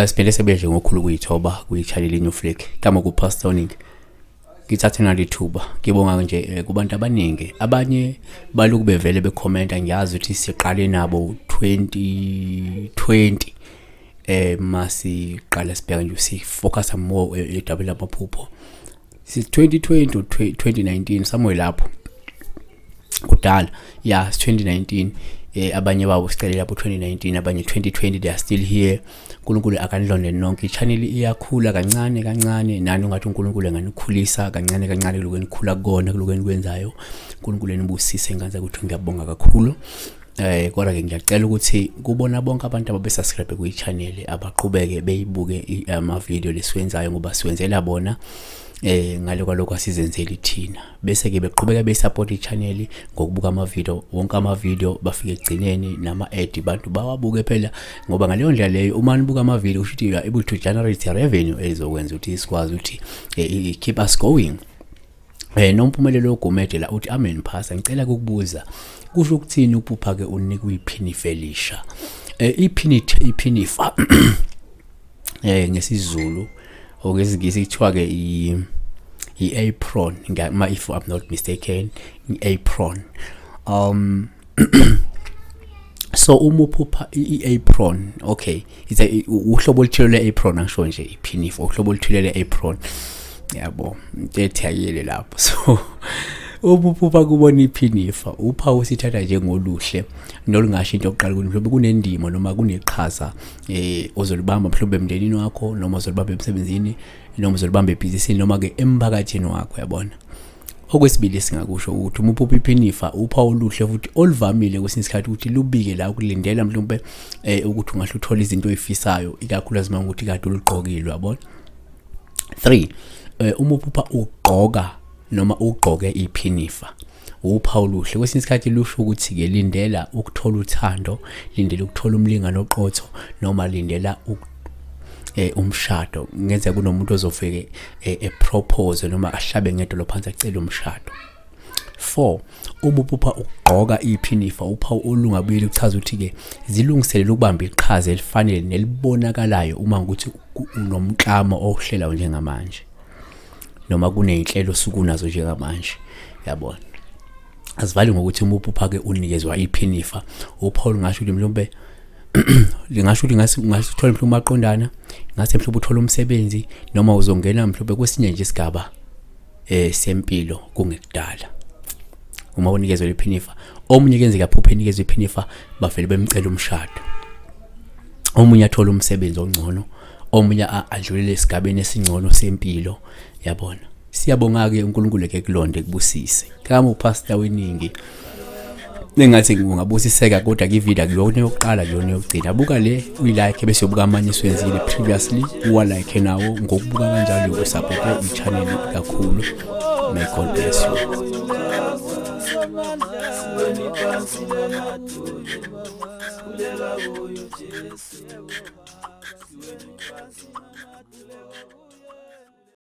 Siphinde sibuye nje ngokhulu kuyithoba kwi-channel New Flick kama ku-Pastor Oning. Ngithathe nali thuba ngibonga nje kubantu abaningi, abanye baloku bevele bekhomenta. Ngiyazi ukuthi siqale nabo 2020, masiqala sibheka nje, sifocus more edabeni lamaphupho, si 2020 or 2019, somewhere lapho kudala. Yeah, 2019. Abanye babo sicele lapho 2019, abanye 2020, they are still here. uNkulunkulu akanilonde nonke. I-channel iyakhula kancane kancane, nani ungathi uNkulunkulu enganikhulisa kancane kancane kuloko enikhula kukona, kuloko enikwenzayo. uNkulunkulu enibusise nganza ukuthi ngiyabonga kakhulu. Kodwa ke ngiyacela ukuthi kubona bonke abantu ababe-subscribe kwi-channel, abaqhubeke beyibuke ama video lesiwenzayo, ngoba siwenzela bona, ngale kwalokho asizenzeli thina. Bese ke beqhubeka besupport i-channel ngokubuka ama video wonke, ama video bafike egcineni, nama ad bantu bawabuke phela, ngoba ngaleyo ndlela leyo, uma nibuka ama video, kusho ukuthi you are able to generate revenue ezokwenza ukuthi sikwazi ukuthi keep us going. Nompumelelo Gumede la uthi, "Amen pastor, ngicela ukukubuza, kusho ukuthini ukuphupha ke unikwa iphinifa elisha?" Iphinifa ngesiZulu okwesingisi kuthiwa ke i-apron, ma if I'm not mistaken, i-apron. So uma uphupha i-apron, okay, it's a uhlobo oluthile le-apron, angisho nje iphinifa, uhlobo oluthile le-apron, yabo, into ethayile lapho. So uma uphupha kubona iphinifa, uphawu sithatha njengoluhle nolungasho into yokuqala ukuthi mhlawumbe kunendima noma kuneqhaza ozolibamba mhlawumbe emndenini wakho, noma ozolibamba emsebenzini, noma uzolibamba ebhizinisini, noma ke emphakathini wakho, yabona. Okwesibili singakusho ukuthi uma uphupha iphinifa, uphawu oluhle futhi oluvamile kwesinye isikhathi ukuthi lubike la ukulindela mhlawumbe ukuthi ungahle uthole izinto oyifisayo, ikakhulukazi uma ukuthi kade uligqokile, yabona. 3, uma uphupha ugqoka noma ugqoke iphinifa, uphawu oluhle kwesinye isikhathi lusho ukuthi ke lindela ukuthola uthando, lindela ukuthola umlingane oqotho, noma lindela umshado. Kungenzeka kunomuntu ozofike epropose noma ahlabe ngedolo phansi acele umshado. 4, uma uphupha ukugqoka iphinifa, uphawu olungabuyeli kuchaza ukuthi ke zilungiselele ukubamba iqhaza elifanele nelibonakalayo, uma ukuthi unomklamo ohlelayo njengamanje noma kuney'nhlelo osuke unazo njengamanje, yabona. Asivali ngokuthi uma uphupha ke unikezwa iphinifa, uphawu lungasho ukuthi mhlawumbe lingasho ukuthi ngase ungase uthole mhlawumbe umaqondana, ngase mhlawumbe uthole umsebenzi, noma uzongena mhlawumbe kwesinye nje isigaba sempilo kungekudala uma unikezwe iphinifa. Omunye kenzeka aphuphe enikezwe iphinifa, bavele bemcela umshado, omunye athola umsebenzi ongcono, omunye adlulele esigabeni esingcono sempilo, yabona. Siyabonga-ke, uNkulunkulu eke kulonde kubusise. Kama upastor weningi, engathi ungabusiseka, kodwa ke ividiyo akuyona yokuqala, kuyona yokugcina. Buka le, uyilike, bese ubuka amanye esiwenzile previously, uwalike nawo. Ngokubuka kanjalo usupporte i-channel kakhulu. May God bless you. Sikhuleka kuyo Jesu.